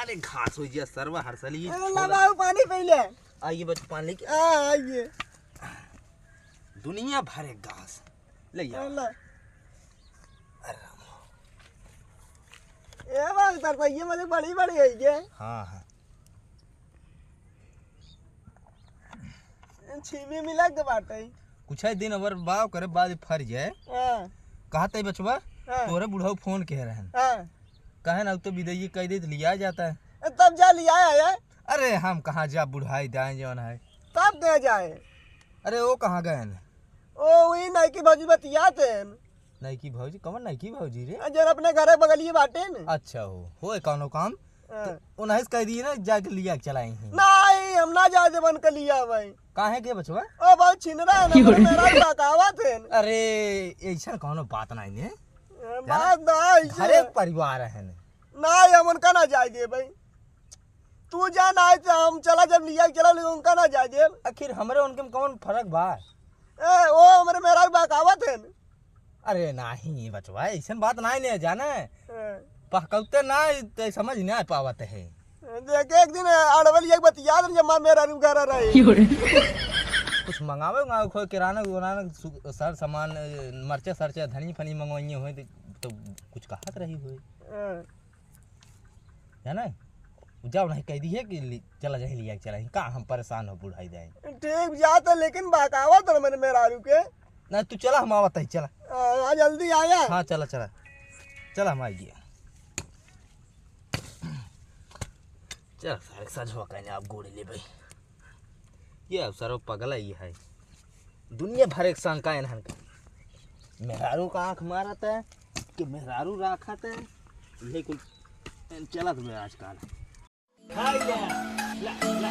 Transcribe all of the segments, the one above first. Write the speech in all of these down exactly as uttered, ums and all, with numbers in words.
अरे घास होइ गया सरवा हर साल ये ए, छोला। ला बाबू पानी पी ले। आइए बच्चों, पानी लेके। हाँ, आइए। दुनिया भर एक घास। ले आ। ला। अरे राम। ए बाबू, सर, तो ये मुझे बड़ी बड़ी है ये। हाँ, हाँ। छीमी मिला के बाटे। कुछ ही दिन अबर बाव करे बाद फर जाए। हाँ। कहा तई बचवा, हाँ। तोरे बुढ़ऊ फोन कहे रहन। हाँ। कहे ना, तो बिदैया कह दे तो लिया जाता है। ए, तब जा लिया आया। अरे हम कहाँ जा, बुढ़ाई दाएं जौन है। तब कहाँ जाए? अरे वो कहाँ गए हैं? ओ, वही नाई की भौजी बतियात हैं। नईकी भौजी? कौन नईकी भौजी रे? आ, जरा अपने घरे बगलिए बाटे न। अच्छा हो, होए कौनो काम? हाँ। तो उन्हें से कह दिए ना, जाके लिया के चलाई ही। नहीं, हम ना जाए देबन के लिया भाई। काहे के बचवा? ओ, बहुत छिनरा है ना, की हो रे? मेरा भी बकावत है। अरे, ऐसा कौनो बात नहीं ने। ए, बात ना है, ऐसे घरे एक परिवार है ने। नहीं, हम उनका ना जाए दे भाई। तू जा ना, आए तो हम चला, जब लिया के चला, लेकिन उनका ना जाए दे। आखिर हमरे उनके में कौन फर्क बा? ए, वो हमरे मेरा भी बकावत है न। अरे नाही बचवा, ऐसन बात नाही ने जाने। हाँ। पहकौते ना, ते समझ ना पावत है। देख, एक दिन अड़वलिया के बतिया दे, जब माँ मेरा रू घर रही। की हो रे? कुछ मंगावे, मंगावे, कोई किराना उराना, सु-, सर सामान, ए, मरचा सरचा, धनी फनी मंगवाइए हुए, तो, तो कुछ कहत रही हुई। हाँ। जाने? जाओ नहीं कह दी है कि लि-, चला जाए लिया के चला, का हम परेशान हो बुढ़ाई जाए। ठीक जात है, लेकिन बहकावत है मैंने मेहरारू के। नहीं, तू चला, हम आवत है, चला। हाँ, हाँ, जल्दी आया। हाँ, चला, चला। चला, हम आ गया। चल, सारे सजवा कहने आप गोड़ी ले भाई। ये अवसर पगला ही है। दुनिया भर एक शंका इन्हन का। मेहरारू का आँख मारत है कि मेहरारू राखत है। यही कुल चलत बे आजकल। खा जा। ला, ला।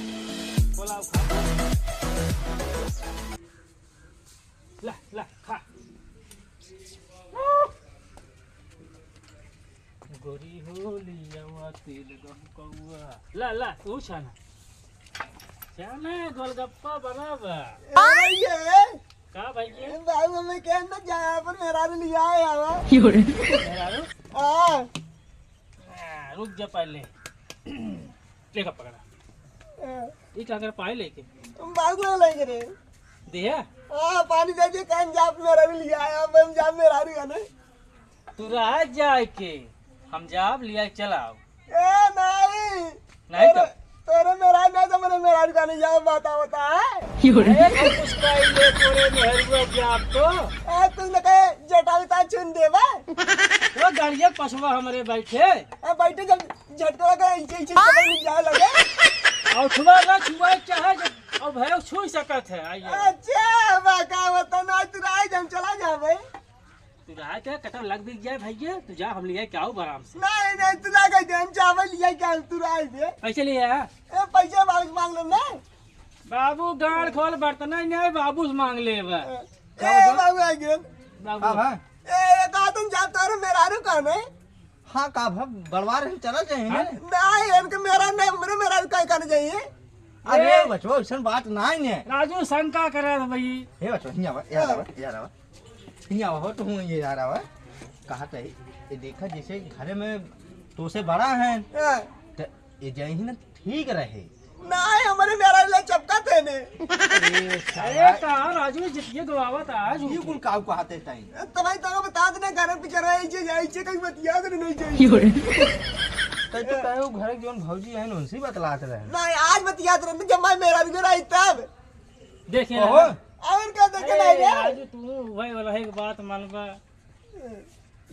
पुलाव खा। ला, ला, खा। गोरी होलियावा तेल गम कौआ। ला, ला, तू छाना। छाना, गोलगप्पा बना बा। ए, ये। का भाई ये? ए, बाबू, हमें कहना जाए, पर मेहरारू लिया है, आवा। की हो रे? मेहरारू? हाँ। आ, रुक जा पहले। लेकर पकड़ा। हाँ। ई का कर पाए लेके? हम बाबू को लेके रे। दिया? हाँ, पानी दे दे, कान जाप मेरा भी लिया है, अब हम जाप मेरा भी है ना। तू रह जाए के, हम जाब लिया के चलाओ। ए, नहीं। नहीं तो? तोरे, तोरे मेरा नहीं तो मैंने मेरा भी कान जाप बात आवता है। अरे, हम कुछ कह ले तोरे मेहरुआ के आप तो। ए, तू न कहे जटाऊ ता चुन देवा। वो गाड़िया पछवा हमरे बैठे। ए, बैठे जब झटका लगा, ऐसे, ऐसे पकड़ में जाए लगे। और छुआ ना छुआ चाहे जो, और भैया छू सकत है, आइए। अच्छा, बा का बता ना, तू राय जम चला जा भाई। तू राय के कटम लग दिख जाए भैया, तू जा, हम लिया के आओ आराम से। नहीं, नहीं, तू ना कह दे, हम चावल लिया के आओ, तू राय दे। पैसे लिए आया? ए, पैसे मांग, मांग लो ना। बाबू, गाड़ खोल, बर्तन ही नहीं, बाबू से मांग ले बा। ए, बाबू, बाबू आ गए। बाबू। हाँ, हाँ। ए, ये कहा तुम जाते हो रे, मेहरारू कौन है? हाँ, का भा, बड़वा रहे, चला जाए हाँ? ना। नहीं, इनके मेरा नहीं, हमरे मेरा का करने जाइए। अरे ए! बचवा, ऐसन बात नहीं ने। राजू शंका करे रे भाई। हे बचवा, हियाँ आवा, हियाँ आवा, हियाँ आवा। हियाँ आवा हो, तू ये यार आवा। कहा तो है, ये देखा जैसे घरे में तो से बड़ा है, हाँ। तो ये जाए ही ना ठीक रहे। नहीं, हमरे मेरा ले चपका थे ने। अरे अरे साला। कहाँ राजू जितिए गवावत आज ये कुल काऊ कहते ताई। तब भाई तो बता देना, घर पे चला, ऐसे, ऐसे कहीं बतिया देना नहीं चाहिए। की हो रे? तै तो कहे उ घर के जौन भौजी है ना, उनसे बतलात रहे। नहीं, आज बतियात रहे, जब मैं मेरा भी रही तब। देखे ओहो। ना। और का देखे अरे नहीं रे? राजू, तू वही वाला है, एक बात मानबा।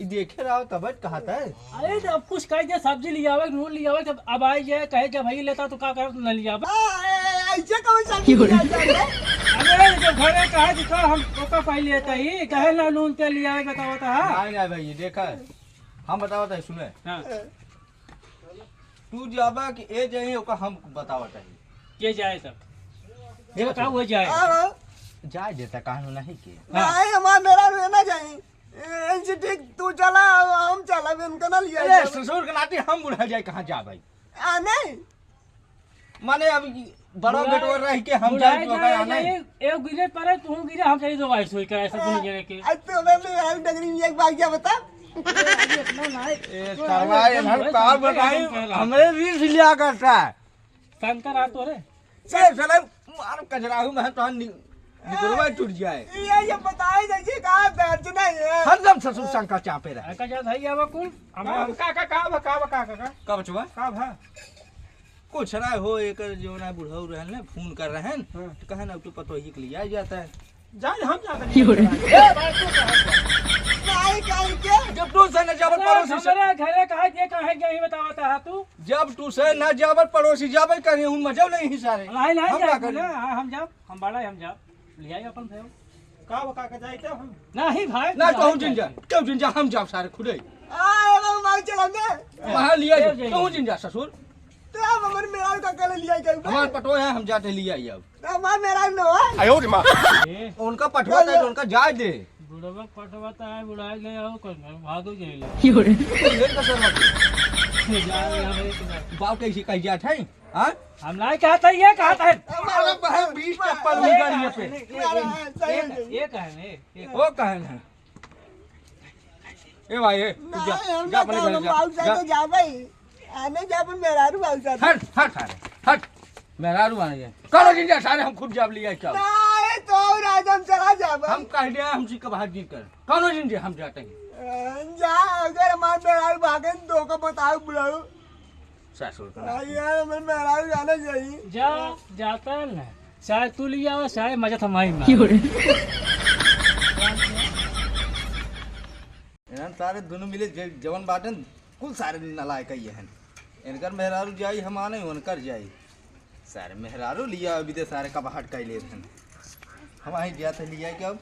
ई देखे रहो तब कहत है। अरे तो अब कुछ कह दे, सब्जी लियावे, नून लियावे, जब अब आई जाए, कहे जब भाई लेता तो का करत न लियावे। आ, ए, ऐसे कौन सा की हो रे? लिया जाए? अरे जब घरे कहे कि का हम ओका पहले लेता ही, कहे ना नून तेल लियावे, बतावत है। नहीं, नहीं भाई, ये देखा है। हम बतावत है, सुने। हाँ। तू जाबा कि ए जाई, ओका हम बतावत है। के जाए तब? ये ये बताओ, बताओ। वो जाए। हाँ, हाँ। जाए देता, काहे नहीं के? हाँ। नहीं, हमार मेरा रे ना जाई। ए, इनसे ठीक तू चला, हम चला, इनका ना लिया अरे, जाए। ससुर के नाती हम बुढ़ा जाए, कहाँ जा भाई? आ, नहीं। माने अब ई बड़ा बुढ़ा-, बेटवा रह के हम बुढ़ा जाए, तो जाए, ओकरा नहीं। जाए, एक गिरे पड़े, तू गिरे, हम जाए दो भाई सोई करे, ऐसा आ, नहीं गिरे के। आज तो मैं, मैं आज डगरी में एक बार क्या बता? अरे, अभी इतना ना है। ए, तो सरवा, अरे, ये एकदम हम है, का शंकर बताई, एकदम कहला। हमरे रीस लिया करता है। शंकर आ तो रे। ए, साला, मार कजराहू में है, तो नि-, निकलवा टूट जाए। ये, ये बताई दे जी, का दर्द नहीं है। हरदम ससुर शंकर चापे रहे। का जात है, ये आवा कुल? हम, हम, का, का, का बा, का बा, का, का, का? का बचवा? का बा? कुछ ना हो, एकर जो ना बुढ़ऊ रहन ने, फोन कर रहन, हाँ। तो कहन, "अब तो पतोही के लिया जाता है।" जाए, हम जाते नहीं। ए, भाई, तू कहाँ से? नहीं, कहीं के? जब तू से न जावत अरे, पड़ोसी से। हमरे घरे कहाँ के, कहाँ के, यही बतावत है तू? जब तू से न जावत पड़ोसी, जावे कहीं हूँ, मजा नहीं ही सारे। नहीं, नहीं, हम जाए, का करी? ना, हाँ, हम जाओ, हम बड़ा, हम जाओ। लियाई अपन भेव। का बा, का, का जाई तब हम? नहीं भाई, ना, नहीं कहूँ जिन जा, जाई। कहूँ जिन जा, हम जाब सारे खुदे। आ, ए बाबू, मार चला दे। वहाँ लिया ए, जा, जाई। कहूँ जिन जा ससुर। तो अब हमर मेहरारू का कल लियाई कहूँ बे? हमार पटोह है, हम जाते लियाई अब। तो हमार मेहरारू न हो। आयो रे माँ। ए। उनका पटवा चल। तो उनका जाए दे। बुढ़वा पटवा तो है, बुढ़ाई ले आओ, कर भागो जाए ले। यो रे। ये तो सर मत। जा, जा, जा, जा। बाप कैसी कही जात है? हाँ? हम नहीं कहत है, ये कहत है। अरे भाई, बीस चप्पल हुई गाड़ी पे। ये, ये, ये, ये कहे ने, ये, ये। वो कहे ने। ए भाई, ए, तू जा, नहीं, हम जा अपने घर जा। बाबू साथ जा। तो जाबे। आने जा अपन मेहरारू बाबू साथ। हट, हट, हट, हट। मेहरारू आने जा। कौनो जिन जा सारे, हम खुद जाब लिया क्या? नहीं, तो और आज हम चला जाबे। हम कह दिया, हमसे कब हाथ जीत कर। कौनो जिन जा, हम जाते हैं। अ, जा, अगर हमार मेहरारू भागे, तो ओका बताओ, बुलाओ। सासुर का। आ यार, मैं मेहरारू जाना चाहिए। जा, जाता है ना। चाहे तू ले आवा, चाहे मजा थमाई मार। क्यों रे? इन्हन सारे दुनों मिले ज-, जवन बाटन, कुल सारे नालायक ही हन। इनकर मेहरारू जाई, हम आने, उनकर जाई। सारे मेहरारू लिया, अभी दे सारे कबाहट कइ लेत हन। हम आही जात है लिया के अब।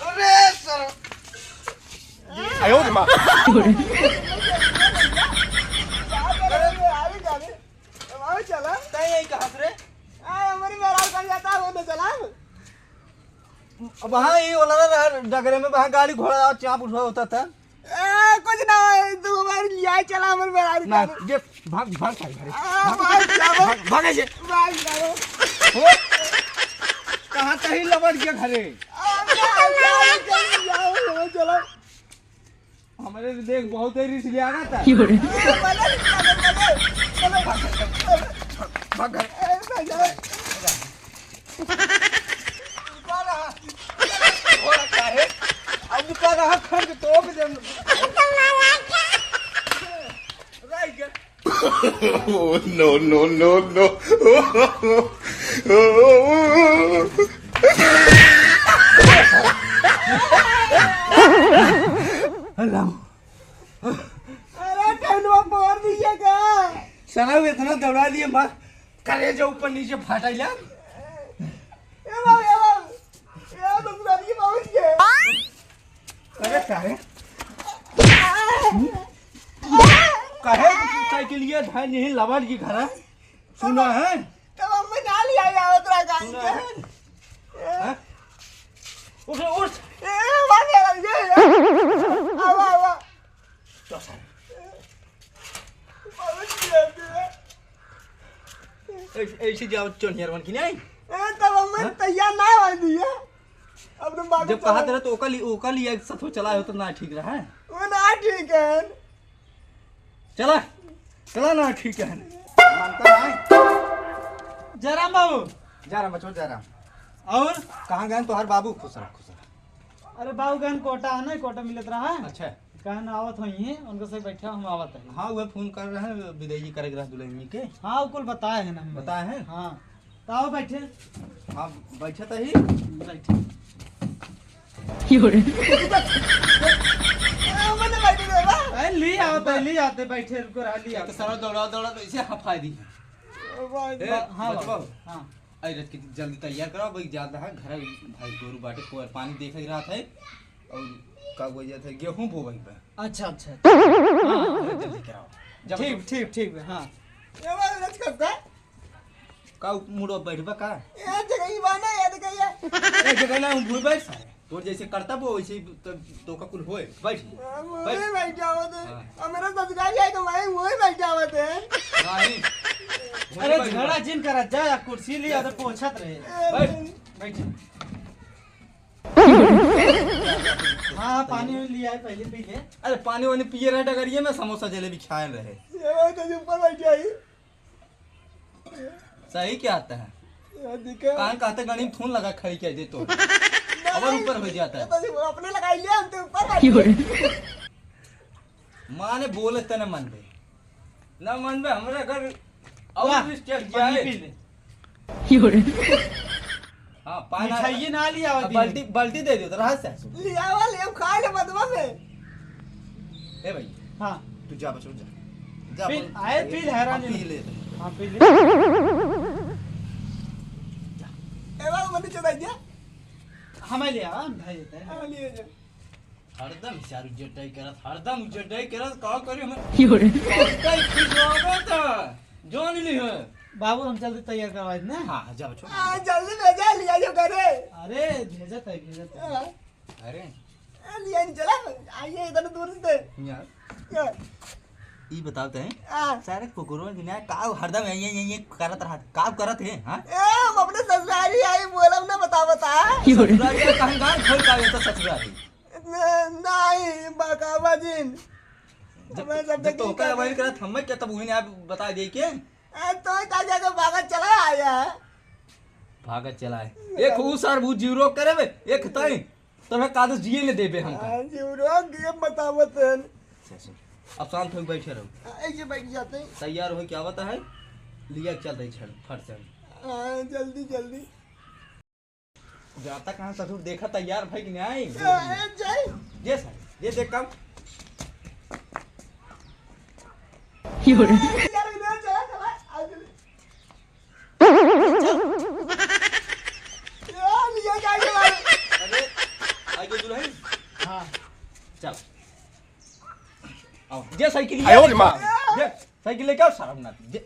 अरे सर। आयो रे माँ। अरे चला। तै यही कहा रे? आ, हमारी मेहरारू कर जाता है, वो तो चला। अब हाँ, ये वाला ना रहा, डगरे में वहाँ गाड़ी घोड़ा और चाप उठा होता था। ए, कुछ ना, तू हमारी लिया चला, हमारी मेहरारू ना, कर। ये भाग, भाग, भाग, भाग, आ, भाग, भाग, जाओ। भाग, भाग ऐसे। भाग जाओ। हो? कहाँ तही लबड़ के घरे? आ, भाग जाओ, चलो, चलो। हमरे से देख, बहुत देर इसलिए आ गया था। क्यों रे? भाग, भाग, भाग। अब का रहा, खंड तोप दे। राई के। Oh, no, no, no, no। हेलो। अरे, ठंडवा मार दिया का? साला, वो इतना दौड़ा दिए, मार, करेजा ऊपर नीचे फाटा इला। ए बाबू, ए बाबू, ए ससुराल की बाबू जी है। अरे सारे। काहे तू साइकिल ये भाई नहीं लवार की घर है? सुना है? तब हम ना लिया जाओ तोरा गाड़ी सुना के। है? हैं? उठ, उठ। ए, भाग जा, भाग जा, भाग जा। आवा, आवा। तो सारे। बाबू जी, ऐसे, ऐसे जाओ चोनियर बन की नहीं? ए, तब हम हाँ? तैयार ना हो दिए। अब तुम बाबू जब कहा चलो। तेरा तो ओका लि-, ओका लिया एक साथ हो चला हो तो ना ठीक रहा है। वो ना ठीक है। चला, चला ना ठीक है। मानता ना है। जयराम बाबू। जयराम बचवा, जयराम। और? कहाँ गए तोहर बाबू? खुश रह, खुश रह। अरे बाबू गहन कोटा है ना, कोटा मिलत रहा। अच्छा। कहन आवत होई हैं, उनको से बैठा हम आवत है। हाँ, वह फोन कर रहे हैं, विदाई करे के रहा दुल्हन के। हाँ, वो कुल बताए हैं ना हमें। बताए हैं? हाँ। तो आओ बैठे। हाँ, बैठे तो ही। बैठे। क्यों रे? ए, ली आवत है, ली आते, बैठे, रुको रहा, ली ये तो आवत। सारा दौड़ा, दौड़ा तो इसे हफा दी। ए, हाँ, बचवा। हाँ। आई रख के जल्दी तैयार कराओ भाई, जात है घर, भाई गोरू बाटे, कोई पानी देखे रहा था और का बोल जाता है, गेहूं बोवई बा। अच्छा, अच्छा। हाँ, हाँ, जल्दी कराओ। जब ठीक, तो ठीक, ठीक बा, हाँ। ये वाला रच करता? का मुड़ो बैठबा का? ये जगह ही बा ना, ये जगह ये। ए, जगह ना, हम भूल बैठ सारे। तोर जैसे करता वो वैसे ही तो, तोका कुल होए। बैठ। हम वही बैठ जावत है। हाँ। हमारा ससुराल जाए तो भाई वही बैठ जावत है। नहीं। वही अरे बैठ झगड़ा जाओ। जिन करा, जा, जा, कुर्सी लिया तो पोछत रहे। बैठ। बैठ। हाँ, पानी वानी लिया है, पहले पी ले। अरे पानी वानी पिए रहे डगरिये में, समोसा जलेबी खाए रहे। ये तो ऊपर बैठ जाई। सही क्या आता है? ये दिखा। कान कहते गणी में थून लगा खड़ी किया दे तो। नहीं। और ऊपर हो जाता है। ये तो अपने लगाई लिया, हम तो ऊपर बैठ गए। माने बोले तने मन बे। ना मन बे, हमरा घर और वाह, भी step पानी जाए। पी ले। हाँ, पानी मिठाई ना लिया अब बाल्टी, बाल्टी दे दो, तो रहा से। लिया वाले, हम खा ले बदवा में। ए भाई, हाँ। तू जा बस, जा। जा पी, अपन आए पी ले, हैरान हम पी नहीं। ले। हाँ, पी ले। ए बाबू, मत चुदा जा। हमें ले आ, हम ढाई देते हैं। हाँ, लिए जा। हरदम सारू जटाई करत, हरदम जटाई करत, का करी हमें? योरे। पहुंचाई खुश होगा था, जान ली है। बाबू, हम जल्दी तैयार करवा देना। हाँ, हाँ, जा बच्चों। हाँ, जल्दी भेजा, लिया जो करे। अरे, भेजत है, भेजत है। हाँ। अरे। आ, लिया नहीं चला, आइए इधर दूर से। यार। क्या? ई बतावत है, हाँ। सारे कुकुरों के ना का हरदम ये, ये, ये, ये करत रहत, का करत है, हाँ? ए, हम अपने ससुरारी आई, बोलब ना, बता, बता। योरे। ससुरारी आई, कहाँ गाँव खोल का ये तो ससुरारी? न-, नहीं, बकावा जिन। जब, हमें सब जब तो देखिए ओकर क्या अवॉइड है। करत, हमें क्या तब उन्हें आप बता दे के? ए, तो ही ताजा के भागत चला आया है। भागत चला है। एक ऊ सर, वो जीव रोक करे बे, एक ताई। तोहरा कादस जिए ले देबे हमका। हाँ, जीव रोक ये बतावत हन। अच्छा, अच्छा। अब शांत होके बैठे रहो। हाँ, ऐसे बैठ जाते हैं। तैयार हो क्या बता है? लिया के चलते हैं छड़, फट से। हाँ, जल्दी, जल्दी। जाता कहाँ ससुर, देखा तैयार भाई कि नहीं आई? हाँ, जाए। ये सर, ये देख काम। योरे। यार, इधर चला, चला, आ जल्दी। ए, लिया जाएगा भाई। अरे, आगे दुल्हन। हाँ। चल। आओ, जे साइकिल आयो रे माँ। जे साइकिल लेके आओ, शर्म ना, जे।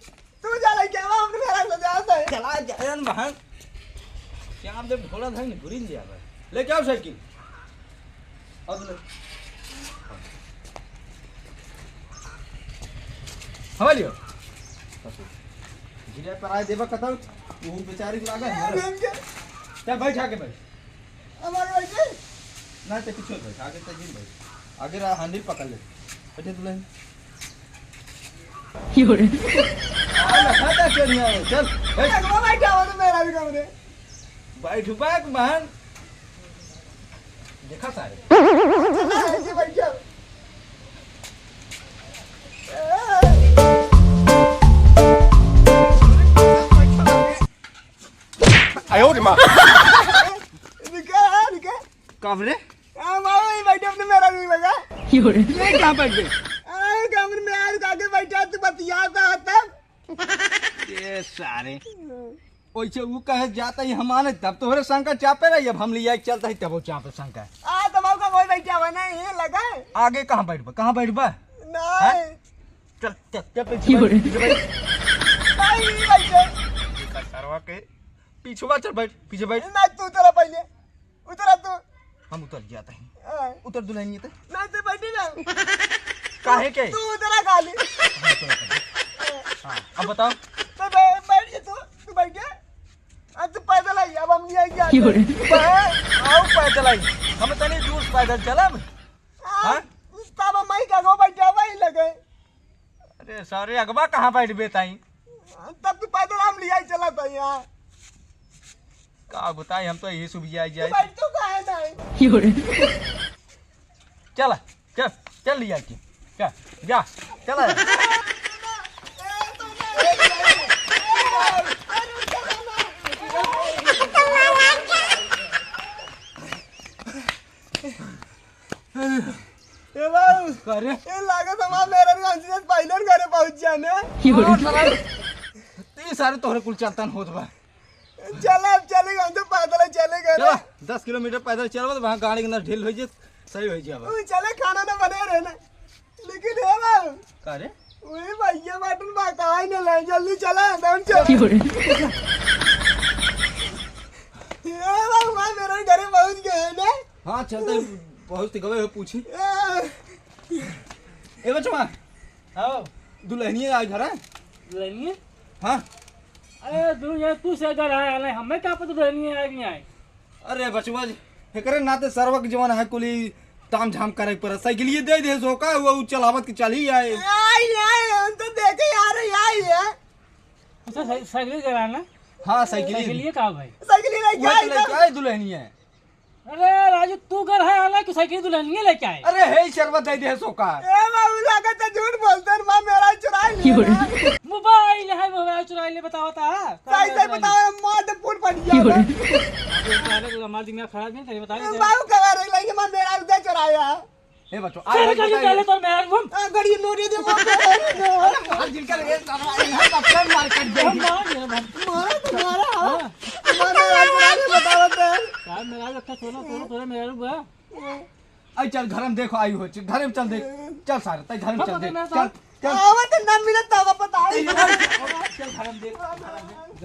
तू जा लेके आवा, हमने मेरा ले जाता है। चला, जा, जान बहन। क्या आप जब भोला था, नहीं, भूल लिया भाई। लेके आओ साइकिल। अब ले। हवा लियो। गिरे पर आए देबा कतल, वो बेचारी को लागा है। चल बैठ आके बैठ। हमारे बैठे? ना, ते पीछे बैठ, आगे ते जिन बैठ। आगे रहा, हैंडल पकड़ ले। बैठे दुल्हन। योरे। आ, लखा था चढ़िया है, चल, बैठ। अगवा बैठा हो तो मेरा भी कमरे। बैठ, बैठ, बहन। देखा सारे। ऐसे बैठ जाओ। आयो रे माँ। रुका, रुका। कब रे? आ, मामा, ये बैठे अपने मेरा भी लगा। योरे। ये कहाँ बैठ गए? आ, कमरे में यार, आगे बैठा, तू बतियाता है तब। ये सारे। ओइसे ऊ कहे जाता ही हम आने, तब तोहरे शंका चापे रही, अब हम लिया के चलता ही, तब वो चापे शंका। आ, तब का कोई बैठा हुआ नहीं है, लगा है। आगे कहाँ बैठबा, कहाँ बैठबा? नहीं। हैं? चल, चल, चल, पीछे बैठ, पीछे बैठ। नहीं, नहीं बैठे। सरवा के पीछवा चल बैठ, पीछे बैठ। नहीं, तू उतरा पहले, उतरा तू। हम उतर जाता ही। हाँ। उतर दुल्हनिया ते। नहीं, तू बैठे ना। काहे के? तू उतरा खाली। हाँ, अब बताओ। तो बै-, बैठ जा तू, तू बैठ जा। अब तू पैदल आई, अब हम नहीं आएंगे आगे। योरे। पै-, आओ पैदल आई। हम तनी दूर पैदल चलब। हाँ? हाँ? तब हम ही का गो बैठा, वही लगे। अरे सारे, अगवा कहाँ बैठबे ताई? तब तू पैदल हम लिया चला था यहाँ। का बताई, हम तो यही सुबह आई तू जाए। बैठ तो काहे नहीं? योरे। चला, चल, चल लिया के। चल, जा, चला। ए बाबू, का रे? ए लागत हमार मेहरारू हमसे पहले घरे पहुंच जाने। हाँ, साला, ई सारे तोहरे कुल चलतन होत बा। चल, अब चले, हम तो पैदल चले गए। चला, दस किलोमीटर पैदल चलबा, तो वहाँ गाड़ी के अंदर ढील हो जाए, सही हो जाए। उ चले, खाना ना बने रहे ना। लेकिन हे बाबू, का रे? वही भैया बाटन बा, कहाँ ही ना ले, जल्दी चला, हम चल। की हो रे? हे बाबू, वहाँ मेहरारू घरे पहुंच गए हैं ना। हाँ, चलते हैं, बहुत गवे हो पूछी। ए बचवा, हाँ। दुल्हनिया आए घर है? दुल्हनिया? हाँ। अरे, दुल्हनिया तू से घर आए, आए, हमें का पता दुल्हनिया आए कि नहीं आए? अरे बचवा जी, एकरे नाते सरवा के जवान है कुली ताम झाम करे पर साइकिलिए दे दे सो का, वो चलावत के चली आए। आई, आई, हम तो देखे आ रहे, आई है। अच्छा, साइ-, साइकिल चलाना? हाँ, साइकिल। साइकिलिए का भाई? साइकिल लेके वो आई तो लेके तो। आए दुल्हनिया। अरे राजू, तू घर है आला कि साइकिल दुल्हनिया लेके आए? अरे हे शरबत दे दे सो का। ए बाबू, लागत है झूठ बोलते हैं, माँ मेरा चुरा लिया। मोबाइल है, मोबाइल चुरा ले, बताओ ता। सही से बताओ, माँ तो फूट पड़ गया। अरे, हमारा दिमाग खराब नहीं, सही बता ए रहे। बाबू, कहाँ रह गई, माँ मेरा उधर चुराया। ए बच्चों, चल, आज चल, बताइए। चल, तोर मेहरारू हम। आ, गड़ी नोरे दे, मार दे। अरे, मार जिनका रे, साला, यहाँ पत्थर मार काट दे। हम मार दे, मार। मारा तो मारा, हाँ। हाँ। मारा, आज रात में बतावत है। यार, मेहरारू अच्छा सोना, सोना, सोना मेहरारू बा। आई चल, घर में देखो, आई हो, घर में चल देख। चल सारे, तई घर में हम चल पता देख। नहीं चल, साहब। चल। आवत ना मिलत, तब पता है। ए,